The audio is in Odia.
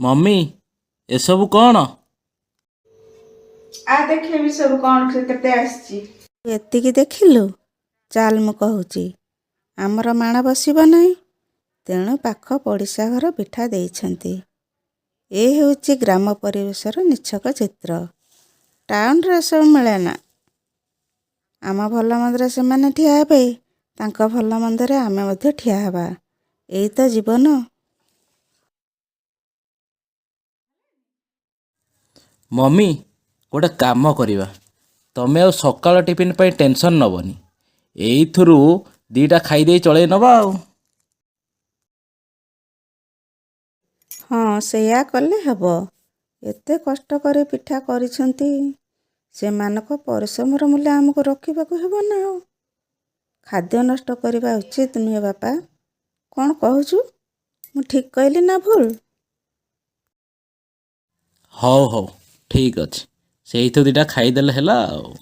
ମମି, ଏସବୁ କ'ଣ? ଆ ଦେଖେଇବି ସବୁ କ'ଣ କେତେ ଆସିଛି। ଏତିକି ଦେଖିଲୁ? ଚାଲ, ମୁଁ କହୁଛି। ଆମର ମାଣ ବସିବ ନାହିଁ, ତେଣୁ ପାଖ ପଡ଼ିଶା ଘର ପିଠା ଦେଇଛନ୍ତି। ଏ ହେଉଛି ଗ୍ରାମ ପରିବେଶର ନିଛକ ଚିତ୍ର। ଟାଉନରେ ଏସବୁ ମିଳେ ନା। ଆମ ଭଲ ମନ୍ଦରେ ସେମାନେ ଠିଆ ହେବେ, ତାଙ୍କ ଭଲ ମନ୍ଦରେ ଆମେ ମଧ୍ୟ ଠିଆ ହେବା। ଏଇ ତ ଜୀବନ। ମମି, ଗୋଟେ କାମ କରିବା। ତମେ ଆଉ ସକାଳ ଟିଫିନ୍ ପାଇଁ ଟେନସନ୍ ନେବନି। ଏଇଥିରୁ ଦୁଇଟା ଖାଇଦେଇ ଚଳେଇ ନେବା ଆଉ। ହଁ, ସେଇଆ କଲେ ହେବ। ଏତେ କଷ୍ଟ କରି ପିଠା କରିଛନ୍ତି, ସେମାନଙ୍କ ପରିଶ୍ରମର ମୂଲ୍ୟ ଆମକୁ ରଖିବାକୁ ହେବ ନା ଆଉ। ଖାଦ୍ୟ ନଷ୍ଟ କରିବା ଉଚିତ ନୁହେଁ ବାପା। କ'ଣ କହୁଛୁ? ମୁଁ ଠିକ୍ କହିଲି ନା ଭୁଲ? ହଉ ହଉ, ଠିକ୍ ଅଛି। ସେଇଥିରୁ ଦୁଇଟା ଖାଇଦେଲେ ହେଲା ଆଉ।